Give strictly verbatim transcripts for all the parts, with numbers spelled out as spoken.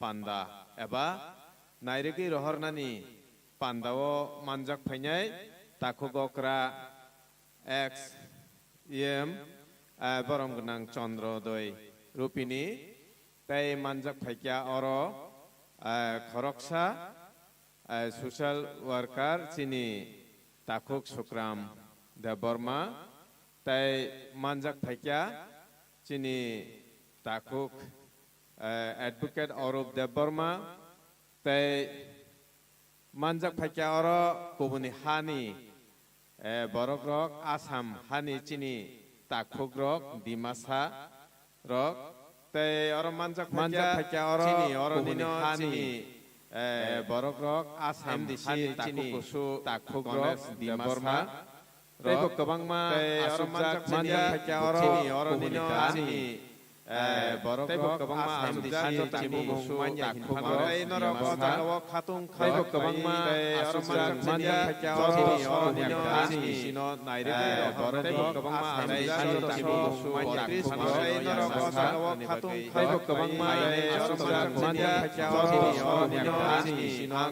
panda eba nairwgwi rohornani pandao manjak phainai takhuk okra ex E M, eh, borom gwnang Chandrodoi Rupini, tei manjak phaikya oro, eh, khoroksa, eh, social worker chini takhuk Sukram Debbarma, tei manjak phaikya chini takhuk, eh, advocate Arup Debbarma, tei manjak phaikya oro kubuni hani, eh, borok rok Assam hani chini takhuk rok, Dimasa rok, tei oro manjak phaikya oro chini oro kubuni hani, eh, borok rok Assam hani chini takhuk rok, Dimasa, tei bo kwbangma tei oro aswkjak manjak phaikya oro chini oro nini hani, eh, borok tei bo kwbangma aswkjak chini mung manya hinphano tei norok o jaga o khatung khlai bo kwbangma tei oro aswkjak manjak phaikya oro chini oro nini hani sino nairwgwi rok tei bo kwbangma aswkjak chini mung manya hinphano tei norok o jaga o khatung khlai bo kwbangma tei aswkjak manjak phaikya oro chini oro nini hani sino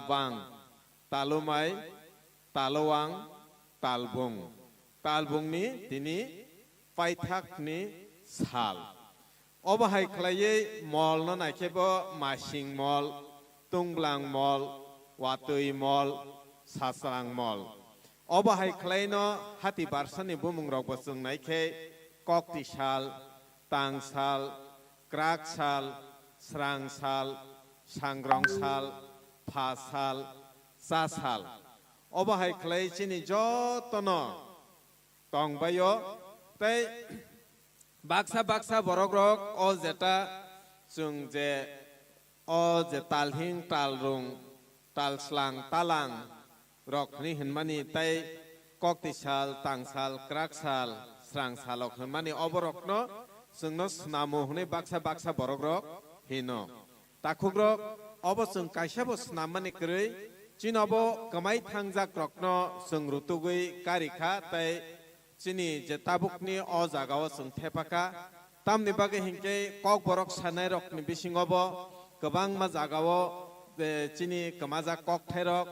Talbang, Talumai, Taluang, Talbung. Talbungni tini paithakni sal. Obo hai khlaiwi molno naikhe bo Masing mol, Tungblang mol, Watwi mol, Sasrang mol. Obo hai khlaino hati barsani bumungrokbo chwng naikhe Koktisal, Tangsal, Kraksal, Srangsal, Sangrongsal, Phasal, Chasal. Obo hai khlai chini jotono tongbaio tei baksa baksa borokrok o jeta chwng je o je talhing, talrung, talslang, talang rok hwnwi hwnmani tei Koktisal, Tangsal, Kraksal, Srangsalrok hwnmani oborokno chwngno snamo hwnwi baksa baksa borokrok hino. Takhukrok, obo chwng kaisabo snammani kwrwi, chini obo kwmai thangjakrokno chwng rutugwi kari kha tei chini je tabukni o jagao chwng thepa kha. Tamni bagwi hinkhe Kokborok sanairokni bisingobo kwbangma jagao, eh, chini kwmajak kokthairok,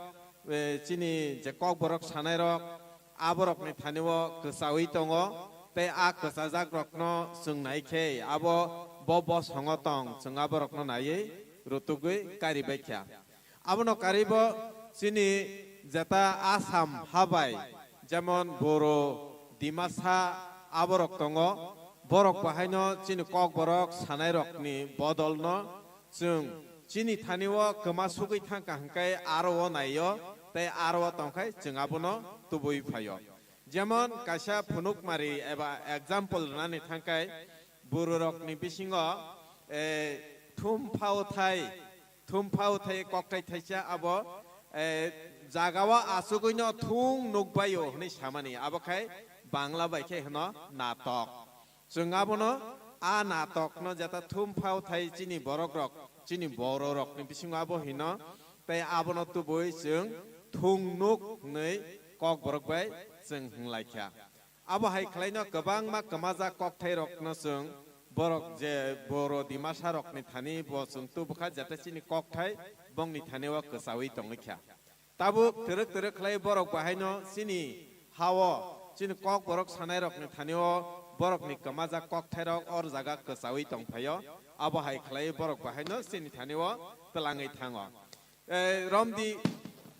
eh, chini je Kokborok sanairok, aborokni thanio kwchaui tongo, tei a kwchajakrokno chwng nai khe abo bo bosongo tong, chwng aborokno naiwi rutugwi karibai kha. Abono karwibo chini jeta Assam habai, jemon Boro, Dimasa aborok tongo, borok bahaino chini Kokborok sanairokni bodolno chwng chini thanio kwma sugwi thangkha hwnkhe aro o naio tei aro o tongkhai chwng abono tubui phaio. Jemon kaisa phunukmari eba example rwnani thangkhai bororokni bisingo, eh, thum phao thai, thum phao thai kokthai thaisa abo, eh, jagao achugwino thung nukbaio hwnwi samani, abo khai Bangla bai khe hwno natok. Chwng abono a natokno jeta thum phao thai chini borokrok, chini bororokni bisingo abo hino, tei abono tubui chwng thung nuk hwnwi Kokborok bai chwng hwnlaikha. Abo hai khlaino kwbangma kwmajak kokthairokno chwng borok je Boro Dimasarokni thani bo chwng tubukha jeta chini kokthai bongni thanio kwchaui tongwi kha. Tabuk twrwk twrwk khlai borok bahaino chini hao, chini Kokborok sanairokni thanio borokni kwmajak kokthairok or jaga kwchaui tongphaio, abo hai khlai borok bahaino chini thanio twlangwi thango. Eh, romdi,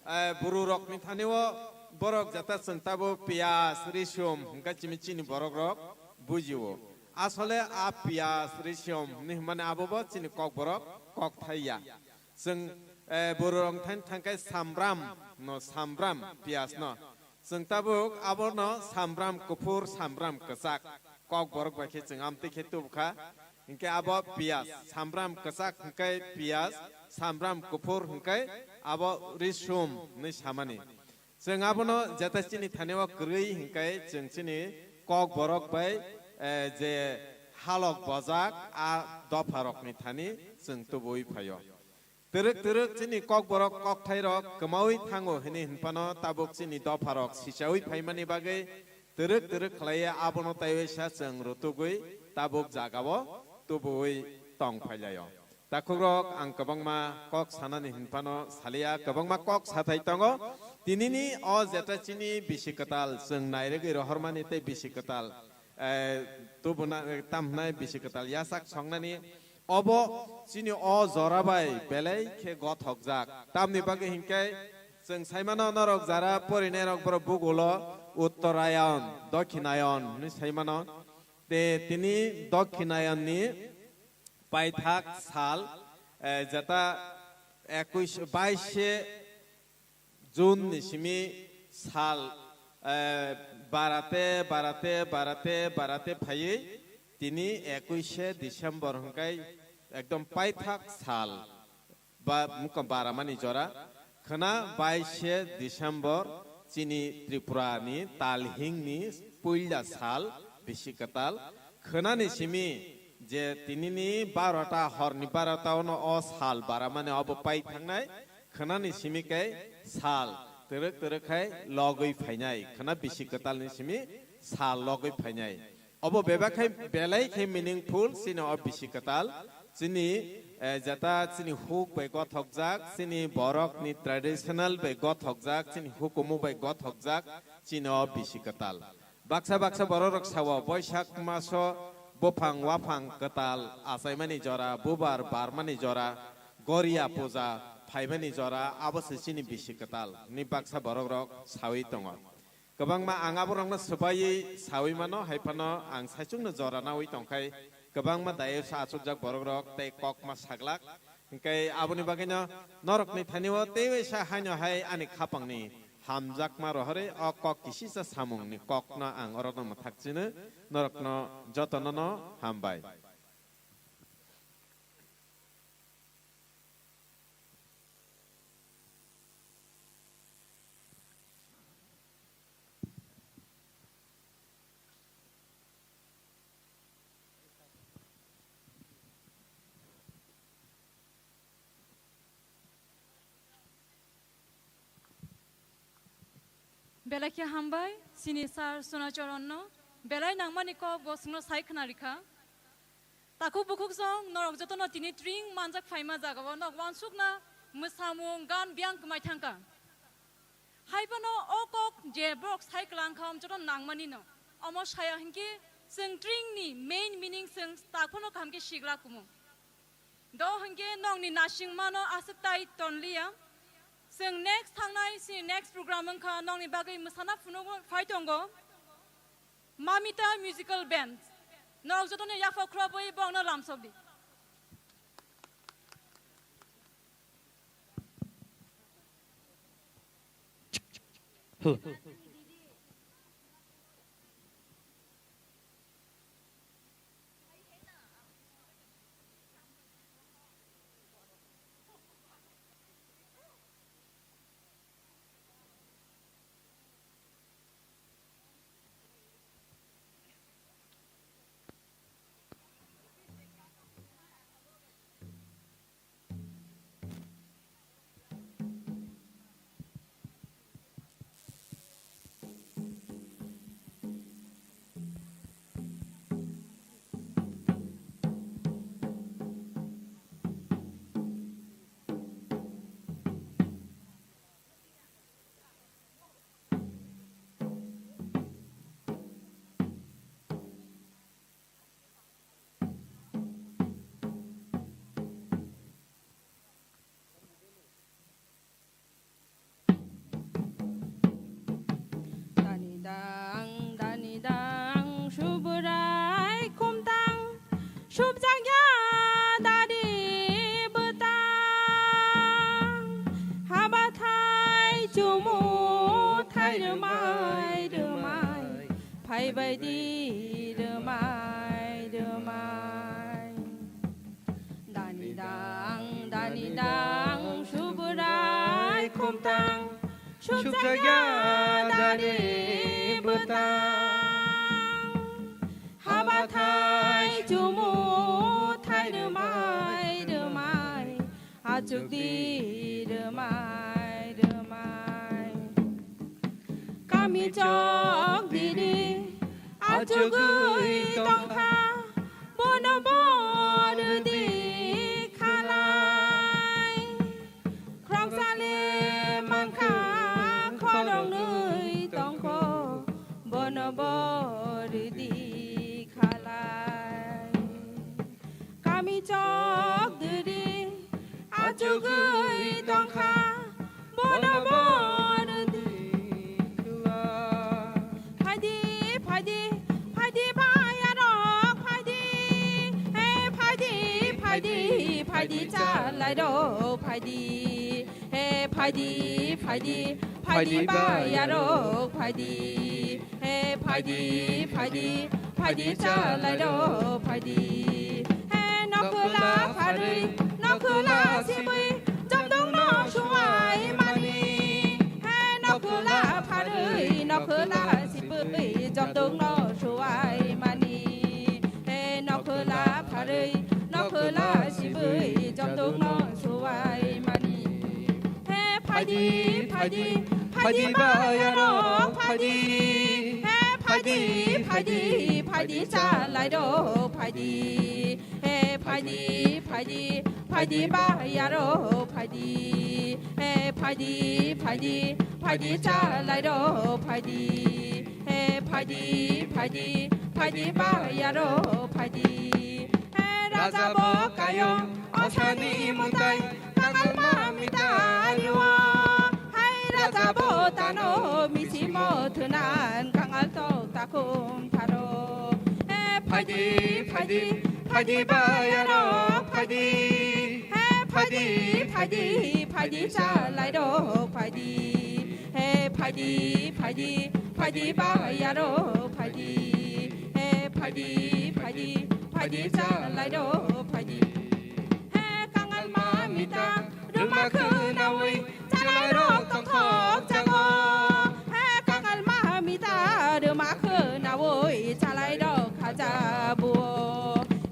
eh, bororokni thanio borok jeta chwng tabuk piyaj, risum hwnkhe chini, chini borokrok bujio. Asole a piyaj, risum hinwi hwnmani abobo chini Kokborok kokthai ya. Chwng, eh, bororok thani thangkhe sambram no, sambram piyaj no. Chwng tabuk abono sambram kuphur, sambram kwchak. Kokborok bai khe chwng amtwi khe tubukha. Hinkhe abo piyaj, sambram kwchak hinkhe piyaj, sambram kuphur hinkhe abo risum hinwi samani. Chwng abono jeta chini thanio kwrwi hinkhe chwng chini Kokborok bai, eh, je halok bojak a dopharokni thani chwng tubui phaio. Twrwk twrwk chini Kokborok kokthairok kwmaui thango hwnwi hwnphano tabuk chini dopharok sichaui phaimani bagwi twrwk twrwk khlaiwi abono taiwi sa chwng rutugwi tabuk jagao tubuui tong phailaio. Takhukrok, ang kwbangma kok sanani hinphano saliya, kwbangma kok sathai tongo. Tinini o jeta chini bisi kwtal chwng nairwgwi rohormani tei bisi kwtal, eh, tubuna, eh, tamhnai bisi kwtal yasak songnani obo chini o jora bai belai khe gothokjak. Tamni bagwi hinkhe chwng saimano norok jara porinairok borok bugulo Uttarayan, Dokhinayan hwnwi saimano. Te tini Dokhinayanni paithak sal, eh, jeta ekush, baishe June ni simi sal, eh, barate, barate, barate, barate phaiwi tini ekuishe December hwnkhe ekdom paithak sal. Ba mukha baramani jora. Khwna baishe December chini Tripura ni talhing ni puila sal bisi kwtal. Khwnani simi je tinini barota, horni barota ono o sal baramani obo pai thangnai. Khwnani simi khe sal twrwk twrwk khai logwi phainai. Khwna bisi kwtal ni simi sal logwi phainai. Obo bebak khai belai khe meaningful chini o bisi kwtal, chini, Eh, jeta chini huk bai gothokjak, chini borokni traditional bai gothokjak, chini hukumu bai gothokjak, chini o bisi kwtal. Baksa baksa bororok sao, Boisak maso buphang waphang kwtal achaimani jora, bubar barmani jora, Goria puja phaimani jora, abo se chini bisi kwtal, hwnwi baksa borokrok saui tongo. Kwbangma ang aborokno swbaiwi saui mano, hai phano ang saichungno jora naui tongkhai, kwbangma dayos achukjak borokrok tei kokma saglak. Hwnkhe aboni bagwino norokni thani-o teiwi sa haino hai ani khapangni hamjakma rohorwi o kok kisisa samungni kokno ang orokno mwthak chino, norokno jotono no hambai. Belai khe hambai, chini sir Sunacharanno belai nangmani kok bo chwngno sai khna rikha. Takhuk bukhuk jong norok jotono tini tring manjak phaima jagao nok wansukna mwsamung gan biyang kwmai thangkha. Hai phano o kok je borok sai kwlang kha, om joto nangmani no. Omo saya hinkhe chwng tring ni main meaning chwng tak phano kaham khe sigla kumu. Do hinkhe nokni nasingmano aswk tai tonliya. Chwng next thangnai, chini next program wngkha nokni bagwi mwsana phunukgo phai tongo. Mamita Musical Band. Nok jotono yaphak khorobwi bongno lamsokdi. Dani dang, dani dang, Subrai khumtang, subjakya dari bwtang. Habathai chumu thai rwmai rwmai, phaibai di rwmai rwmai. Dani dang, dani dang, Subrai khumtang, subjakya dari bwtang. Habathai chumu thai rwmai rwmai, achuk di rwmai rwmai. Kami chok diri achugwi tongkha, bono bo rwdi khalai. Khrongsale mankha khoroknwi tongkho, bono bo rwdi khalai. Kami chok diri achugwi tongkha, bono bo rwdi khalai. Phaidi, phaidi, phaidi bayarok phaidi. He phaidi, phaidi, phaidi chalairok phaidi. He phaidi, phaidi, phaidi bayarok phaidi. He phaidi, phaidi, phaidi chalairok phaidi. He nokhwla pharwi, nokhwla sibwi, jomdongno suwai mani. He nokhwla pharwi, nokhwla sibwi, jomdongno suwai mani. He nokhwla pharwi, nokhwla sibwi, jomdongno suwai mani. He phaidi, phaidi, phaidi bayarok phaidi. He phaidi, phaidi, phaidi Phaidi chalai rok phaidi, he phaidi, phaidi, phaidi bayarok phaidi, he phaidi, phaidi, phaidi chalai rok phaidi, he phaidi, phaidi, phaidi bayarok phaidi. He raja bo kayo osani mutai, kangal ma mita ariwo. Hai raja bo tano misimo thunan kangal tok takum tharo. He phaidi, phaidi, phaidi bayarok phaidi. He phaidi, phaidi, phaidi chalai rok phaidi. He phaidi, phaidi, phaidi bayarok phaidi. He phaidi, phaidi, phaidi chalai rok phaidi. He kangal ma mita rwma khwnawi chalai rok tongthok jago. He kangal ma mita rwma khwnawi chalai rok khajabuo.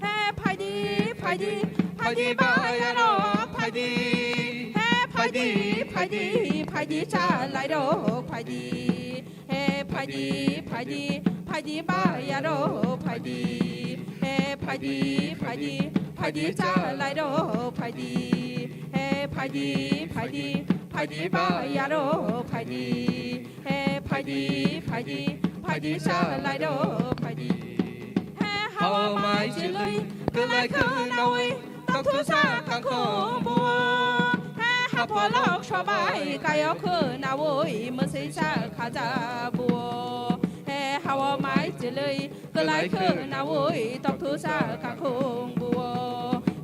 He phaidi, phaidi, phaidi bayarok phaidi. He phaidi, phaidi, phaidi chalai rok phaidi. He phaidi, phaidi, phaidi bayarok phaidi. He phaidi, phaidi, phaidi chalai rok phaidi. He phaidi, phaidi, phaidi bayarok phaidi. He phaidi, phaidi, phaidi chalai rok phaidi. He hawa mai chilwi kwlai khwnawi tongthusa kangkhong buo. He hapolok sobai kayok khwnawi mwswisa khajabuo. He hawa mai chilwi kwlai khwnawi tongthusa kangkhong buo.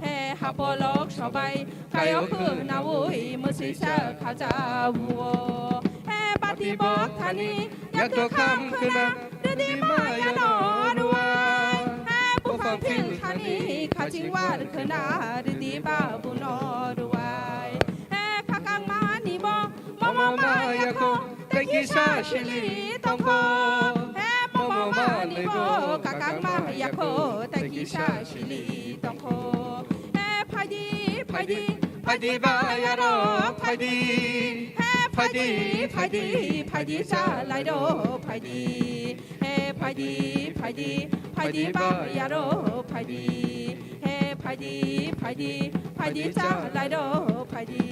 He hapolok sobai kayok khwnawi mwswisa khajabuo. He bati bok thani yakto kham khwna rwdi maya no ruwai. He buphang phil thani khaching war khwna rwdi babu no ruwai. He khakang mani bo momo maya kho tei kisa sili tongkho. He momo mani bo khakang maya kho tei kisa sili tongkho. He phaidi, phaidi, phaidi bayarok phaidi. He phaidi, phaidi, phaidi chalai rok phaidi. He phaidi, phaidi, phaidi bayarok phaidi. He phaidi, phaidi, phaidi chalai rok phaidi.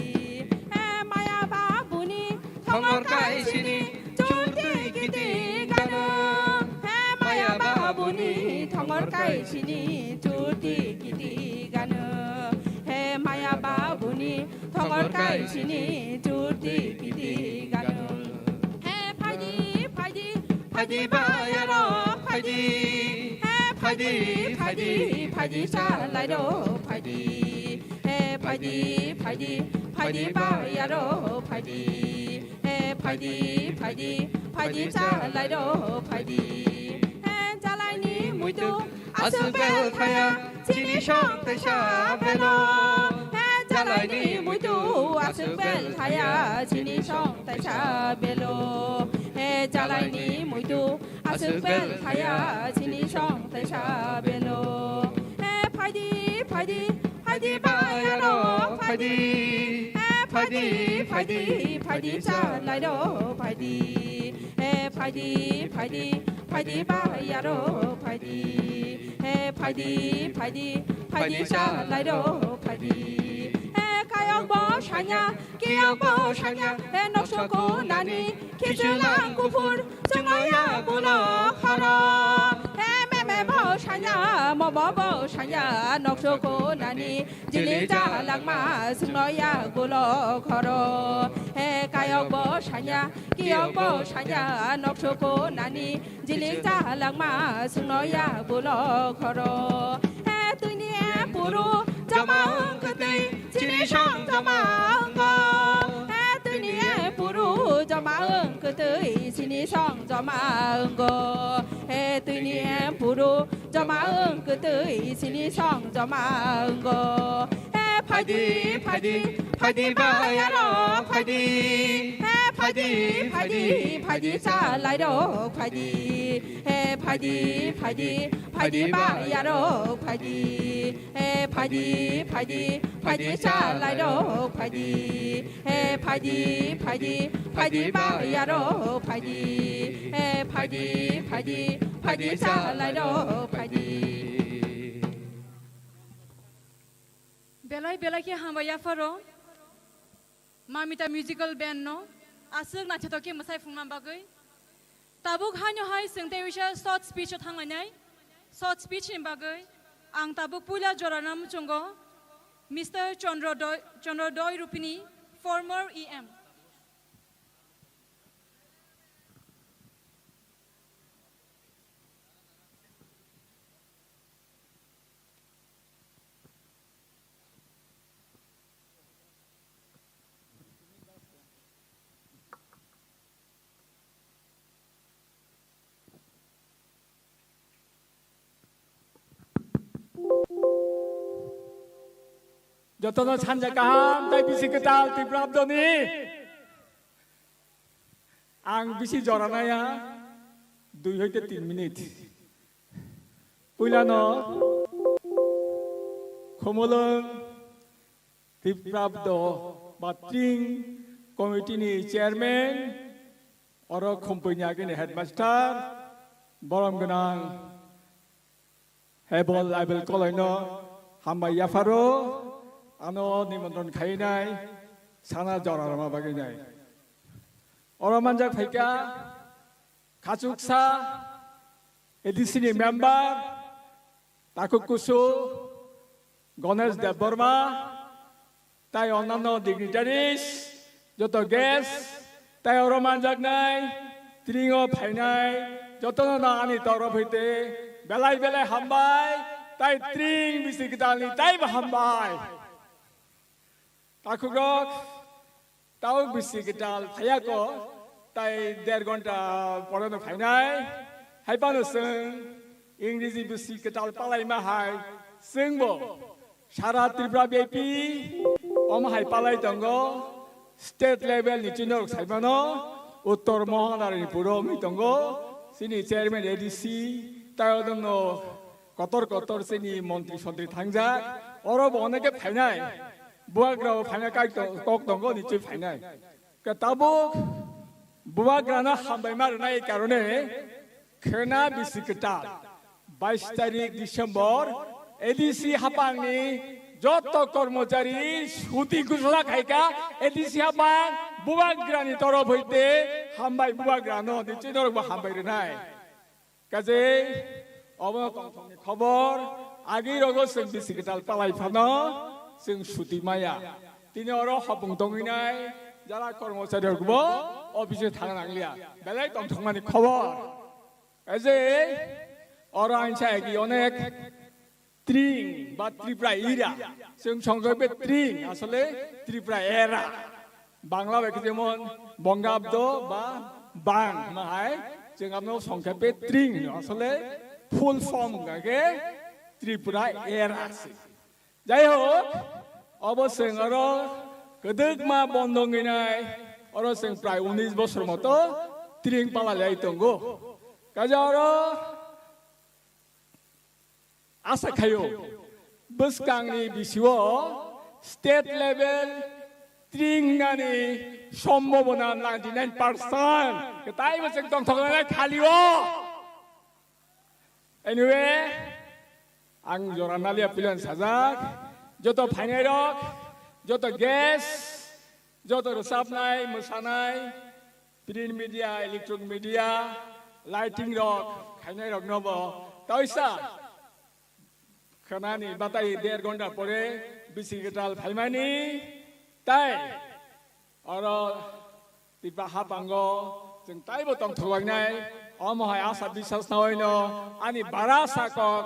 He maya babuni thongor kaisini churti kiti gano. He maya babuni thongor kaisini churti kiti gano. He maya babuni thongor kaisini churti kiti gano. He phaidi, phaidi, phaidi bayarok phaidi. He phaidi, phaidi, phaidi chalai rok phaidi. He phaidi, phaidi, phaidi bayarok phaidi. He phaidi, phaidi, phaidi chalai rok phaidi. He chalaini muitu aswk bel thaya chini song teisa belo. He chalaini muitu aswk bel thaya chini song teisa belo. He chalaini muitu aswk bel thaya chini song teisa belo. He phaidi, phaidi, phaidi bayarok phaidi. He phaidi, phaidi, phaidi chalai rok phaidi. He phaidi, phaidi, phaidi bayarok phaidi. He phaidi, phaidi, phaidi chalai rok phaidi. He kayok bo sanya, kiyok bo sanya, he nokso khunani khichulang kuphur chwngno yak bolok khoro. He meme bo sanya, momo bo sanya, nokso khunani jilik jalangma chwngno yak bolok khoro. He kayok bo sanya, kiyok bo sanya, nokso khunani jilik jalangma chwngno yak bolok khoro. He twini empuru joma wng kwtwi chini song joma wngo. He twini empuru joma wng kwtwi chini song joma wngo. He twini empuru joma wng kwtwi chini song joma wngo. He phaidi, phaidi, phaidi bayarok phaidi. He phaidi, phaidi, phaidi chalai rok phaidi. He phaidi, phaidi, phaidi bayarok phaidi. He phaidi, phaidi, phaidi chalai rok phaidi. He phaidi, phaidi, phaidi bayarok phaidi. He phaidi, Phaidi, phaidi, phaidi, chalai rok, phaidi. Belai belai khe hambai yapharo. Mamita Musical Band no aswk naithothok khe mwsai phungna bagwi. Tabuk haino hai chwng tei wisa short speech o thanglainai. Short speech ni bagwi ang tabuk puila jorana muchungo Mister Chandra Doi, Chandra Doi Rupini, former E M. Jotono sanja kaham tei bisi kwtal Tripura Abdoni. Ang bisi jora naya, dui hoite tin minit. Puilano Khumulwng Tripura Abdo ba Tring Committee ni chairman, oro Khumpui ni agini headmaster, borom gwnang Hebol Aibel Koloino hambai yapharo, ano nimontron khainai, sana jora rwma bagwi nai. Oro manjak phaikha, Khachuksa A D C ni member, Takhuk Kusu, Ganesh Debbarma, tai onnanno dignitaries, joto guest, tai oro manjaknai, Tringo phainai, jotono no ani torof hoite belai belai hambai, tai Tring bisi kwtalni taibo hambai. Takhukrok, tau bisi kwtal phaiya ko, tai der ghonta poreno phainai. Hai phano chwng Ingreji bisi kwtal palaima hai chwngbo sara Tripura byapi omo hai palai tongo. State level ni chini rok saimano Uttor Mohanaranipur o wngwi tongo. Chini chairman A D C, tai odonno kotor kotor chini montri sontri thangjak, oro bo oneke phainai, bubagrao phaina kai to-, kok tongo, nichoi phainai. Ke tabuk bubagrano hambai ma rwnai karone khena bisi kwtal bais tarik December A D C hapangni joto kormochari suti gusora khaika, A D C hapang bubagrani torof hoite hambai bubagrano, nichoi norokbo hambai rwnai. Kajei, obo tongthokni khobor, agi rogo chwng bisi kwtal palai phano chwng suti maya. Tini oro hopung tongwinai jara kormochari rokbo office thang nangliya. Belai tongthokmani khobor. Kajei, oro ang sa agi onek Tring ba Tripura era. Chwng songkhe be Tring, asole Tripura era. Bangla bai khe jemon Bongabdo ba Bang hwnma hai, chwng abno songkhe be Tring hwno. Asole full form hwnkha khe Tripura era se. Jai hok, obo chwng oro kwdwkma bondo wngwi nai, oro chwng prai unis bosor moto Tring pala lai tongo. Kaisa oro Asa khaio, bwskangni bisio state level Tring wngnani sombobona ninety nine percent. Kwtaibo chwng tongthoknai khalio. Anyway, ang jora nalia puilan sajak, joto phainairok, joto guest, joto rwchapnai, mwsanai, print media, electronic media, lighting rok khainai rok no bo toisa khwnani batai der ghonta pore bisi kwtal phaimani tai oro Tripura hapango chwng taibo tongthok lainai. Omo hai asa biswas nawi no ani bara sakok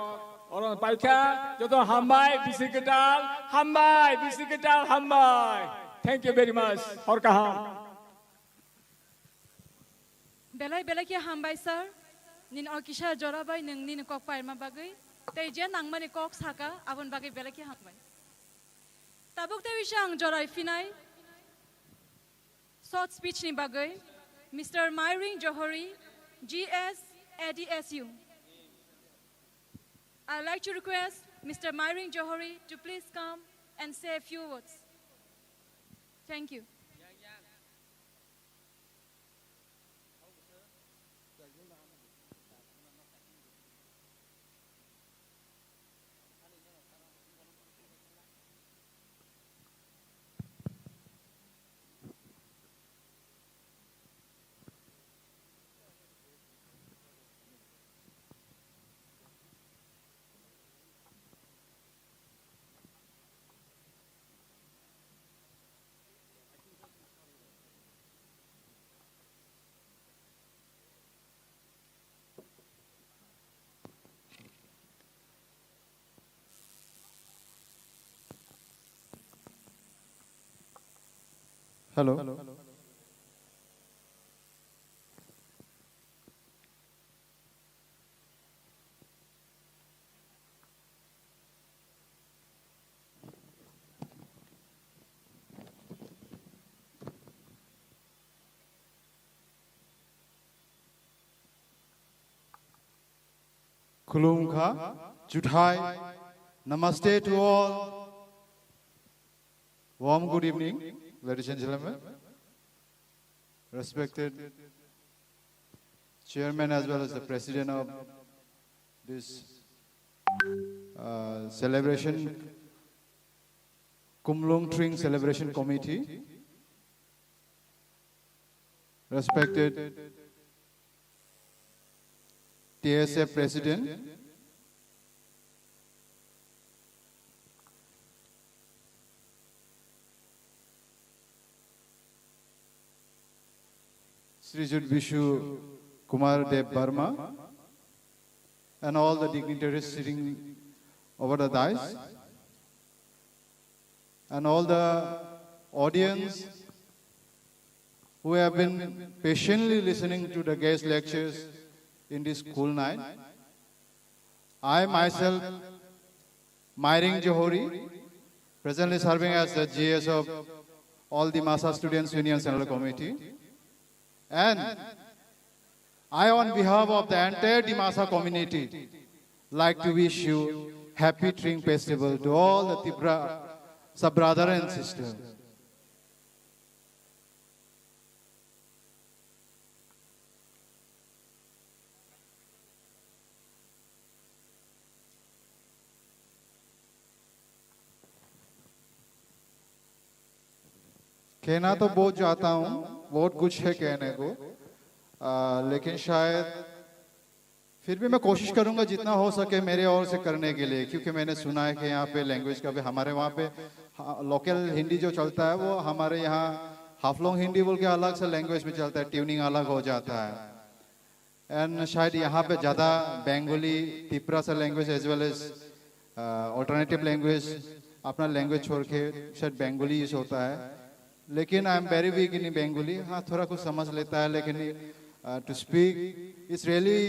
oro paikha joto hambai bisi kwtal, hambai bisi kwtal, hambai. Thank you very much. Hor kaham. Belai belai khe hambai sir, nini o kisa jora bai nwng nini kok pairma bagwi, tei je nangmani kok saka aboni bagwi belai khe hambai. Tabuk tei bisa ang jorai phinai short speech ni bagwi Mister Myring Johori, G S, A D S U. I like to request Mister Myring Johori to please come and say a few words. Thank you. Hello. Khulumkha, Juthai, Namaste to all. Warm good evening, ladies and gentlemen. Respected Chairman as well as the President of this uh, celebration, Khumlung Tring Celebration Committee. Respected T S F President, Srijut Bishu Kumar Dev Barma, and all the dignitaries sitting over the dais, and all the audience who have been patiently listening to the guest lectures in this cool night. I myself, Mairing Johori, presently serving as the G S of All Dimasa Students Union Central Committee, and I, on behalf of the entire Dimasa community, like to wish you happy Tring Festival to all the Tipra sub brother and sister. कहना तो बहुत चाहता हूँ, बहुत कुछ है कहने को, आ, लेकिन शायद फिर भी मैं कोशिश करूंगा जितना हो सके मेरे ओर से करने के लिए, क्योंकि मैंने सुना है कि यहाँ पे लैंग्वेज का भी, हमारे वहाँ पे, हाँ, लोकल हिंदी जो चलता है, वो हमारे यहाँ हाफलोंग हिंदी बोल के अलग से लैंग्वेज में चलता है, ट्यूनिंग अलग हो जाता है। एंड शायद यहाँ पे ज़्यादा बंगाली, तिपरा सा language, as well as alternative language, अपना लैंग्वेज छोड़ के शायद बंगाली यूज़ होता है। लेकिन I am very weak in Bengali, हाँ, थोड़ा कुछ समझ लेता है, लेकिन to speak it's really,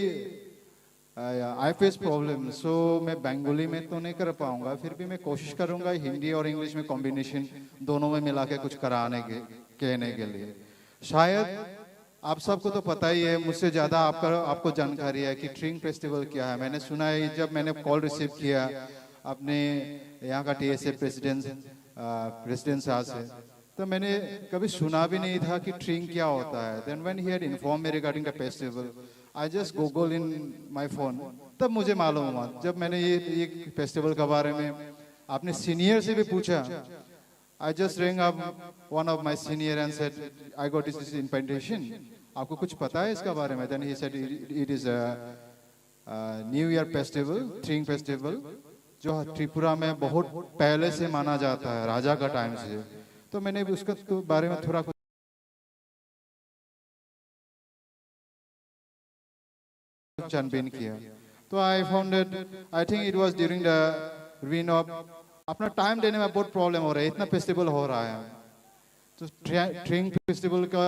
I face problem. So मैं बंगाली में तो नहीं कर पाऊंगा, फिर भी मैं कोशिश करूंगा हिंदी और इंग्लिश में कॉम्बिनेशन दोनों में मिला के कुछ कराने के, कहने के लिए। शायद आप सबको तो पता ही है, मुझसे ज़्यादा आपका, आपको जानकारी है कि ट्रिंग फेस्टिवल क्या है। मैंने सुना है, जब मैंने कॉल रिसीव किया अपने यहाँ का टीएसए प्रेसिडेंट, प्रेसिडेंट साहब से, तो मैंने कभी सुना भी नहीं था कि ट्रिंग क्या होता है। Then when he had informed me regarding the festival, I just Google in my phone, तब मुझे मालूम हुआ। जब मैंने ये, ये फेस्टिवल के बारे में अपने सीनियर से भी पूछा, I just rang up one of my senior and said, "I got this, this invitation. आपको कुछ पता है इसका बारे में?" Then he said, "It, it is a, a New Year festival, Tring festival, जो त्रिपुरा में बहुत पहले से माना जाता है, राजा का टाइम से।" तो मैंने भी उसका तो बारे में थोड़ा कुछ छानबीन किया। तो I found it, I think it was during the reign of, अपना टाइम देने में बहुत प्रॉब्लम हो रहा है, इतना फेस्टिवल हो रहा है। तो ट्रिंग फेस्टिवल का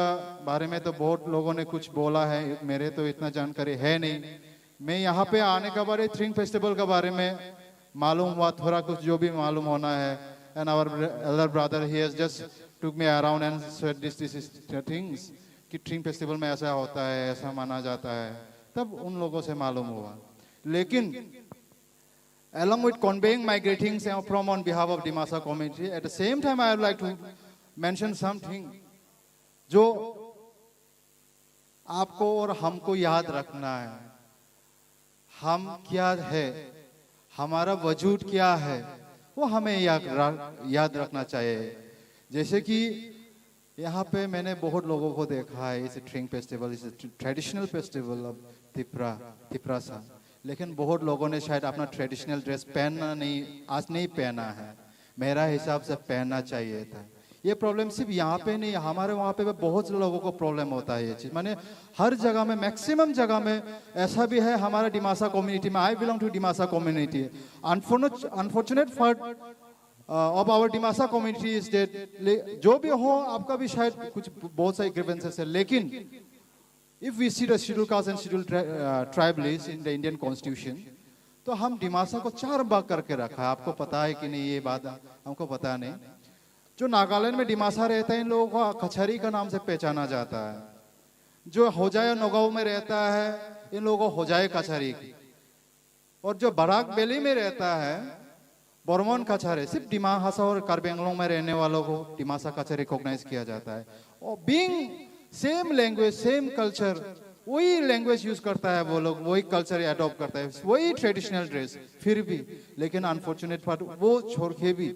बारे में तो बहुत लोगों ने कुछ बोला है, मेरे तो इतना जानकारी है नहीं। मैं यहाँ पे आने का बारे, ट्रिंग फेस्टिवल के बारे में मालूम हुआ, थोड़ा कुछ जो भी मालूम होना है। And our elder brother, he has just took me around and said this, this is the things कि ट्रिंग फेस्टिवल में ऐसा होता है, ऐसा माना जाता है, तब उन लोगों से मालूम हुआ। लेकिन along with conveying my greetings from on behalf of Dimasa community, at the same time I would like to mention something जो आपको और हमको याद रखना है। हम क्या है, हमारा वजूद क्या है, वो हमें याद रा-, याद रखना चाहिए। जैसे कि यहाँ पे मैंने बहुत लोगों को देखा है, इस ट्रिंग फेस्टिवल, इस ट्रेडिशनल फेस्टिवल ऑफ तिपरा, तिपरासा। लेकिन बहुत लोगों ने शायद अपना ट्रेडिशनल ड्रेस पहनना नहीं, आज नहीं पहना है। मेरा हिसाब से पहनना चाहिए था। ये प्रॉब्लम सिर्फ यहाँ पे नहीं, हमारे वहाँ पे भी बहुत से लोगों को प्रॉब्लम होता है ये चीज़। माने हर जगह में, मैक्सिमम जगह में ऐसा भी है हमारा डिमासा कम्युनिटी में। I belong to Dimasa community. Unfortunate, unfortunate for of our Dimasa community is that, जो भी हो, आपका भी शायद कुछ बहुत सारी ग्रीवेंसेस है, लेकिन if we see the schedule caste and schedule tri, uh, tribe list in the Indian constitution, तो हम डिमासा को चार भाग करके रखा है। आपको पता है कि नहीं, ये बात हमको पता नहीं। जो नागालैंड में डिमासा रहता है, इन लोगों को कछारी का नाम से पहचाना जाता है। जो होजाई नगांव में रहता है, इन लोगों को होजाई कछारी की। और जो बराक वैली में रहता है, बर्मन कछारी, सिर्फ डिमा हासा और कार्बी आंगलोंग में रहने वालों को डिमासा कछारी रिकॉग्नाइज किया जाता है। और being same language, same culture, वही लैंग्वेज यूज करता है वो लोग, वही कल्चर अडॉप्ट करता है, वही ट्रेडिशनल ड्रेस, फिर भी। लेकिन अनफॉर्चुनेट पार्ट, वो छोड़ के भी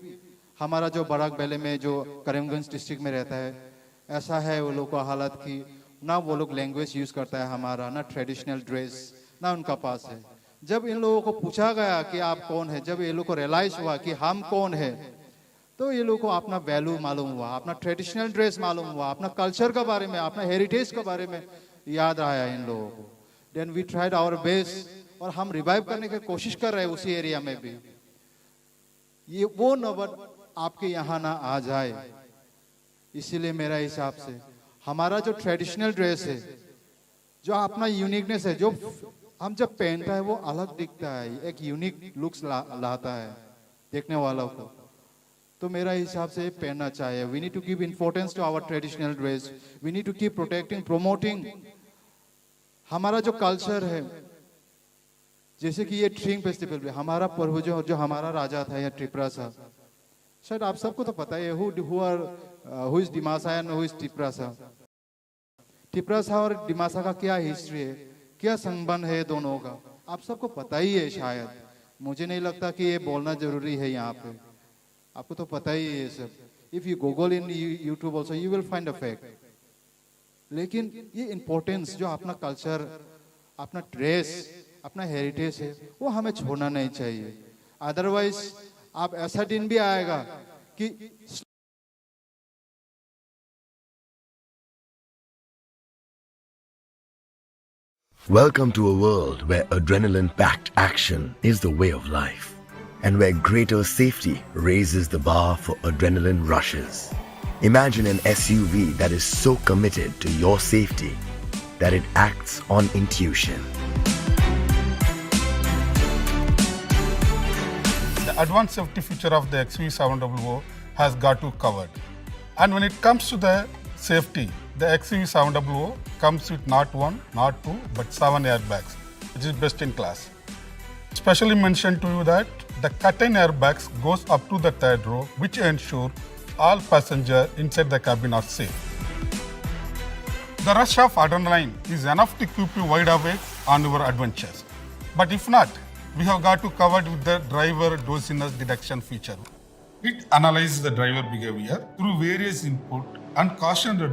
हमारा जो बराक वैली में, जो करीमगंज डिस्ट्रिक्ट में रहता है, ऐसा है वो लोग का हालत कि ना वो लोग लैंग्वेज यूज करता है हमारा, ना ट्रेडिशनल ड्रेस, ना उनका पास है। जब इन लोगों को पूछा गया कि आप कौन है, जब ये लोग को रियलाइज हुआ कि हम कौन है, तो ये लोगों को अपना वैल्यू मालूम हुआ, अपना ट्रेडिशनल ड्रेस मालूम हुआ, अपना कल्चर के बारे में, अपना हेरिटेज के बारे में याद आया इन लोगों को। Then we tried our best, और हम रिवाइव करने की कोशिश कर रहे हैं उसी एरिया में भी। ये वो नौबत आपके यहाँ ना आ जाए, इसीलिए मेरा हिसाब से हमारा जो ट्रेडिशनल ड्रेस है, जो अपना यूनिकनेस है, जो हम जब पहनता है वो अलग दिखता है, एक यूनिक लुक्स ला, लाता है देखने वालों को। तो मेरा हिसाब से ये पहनना चाहिए। We need to give importance to our traditional dress. We need to keep protecting, promoting हमारा जो कल्चर है। जैसे कि ये ट्रिंग फेस्टिवल भी हमारा पूर्वजों, जो हमारा राजा था या टिपरासा, शायद आप सबको तो पता ही है, who, who are, uh, who is Dimasa and who is Tiprasa. टिपरासा और डिमासा का क्या हिस्ट्री है, क्या संबंध है दोनों का, आप सबको पता ही है शायद। मुझे नहीं लगता कि ये बोलना जरूरी है यहाँ पे। आपको तो पता ही है ये सब। If you Google in YouTube also, you will find a fact. लेकिन ये इम्पोर्टेंस, जो अपना कल्चर, अपना ड्रेस, अपना हेरिटेज है, वो हमें छोड़ना नहीं चाहिए। अदरवाइज आप, ऐसा दिन भी आएगा कि Welcome to a world where adrenaline packed action is the way of life, and where greater safety raises the bar for adrenaline rushes. Imagine an S U V that is so committed to your safety that it acts on intuition. The advanced safety feature of the X U V seven double O has got you covered. And when it comes to the safety, the X U V seven double O comes with not one, not two, but seven airbags, which is best in class. Specially mention to you that the curtain airbags goes up to the third row, which ensure all passenger inside the cabin are safe. The rush of adrenaline is enough to keep you wide awake on your adventures. But if not, we have got you covered with the driver doziness detection feature. It analyzes the driver behavior through various input and caution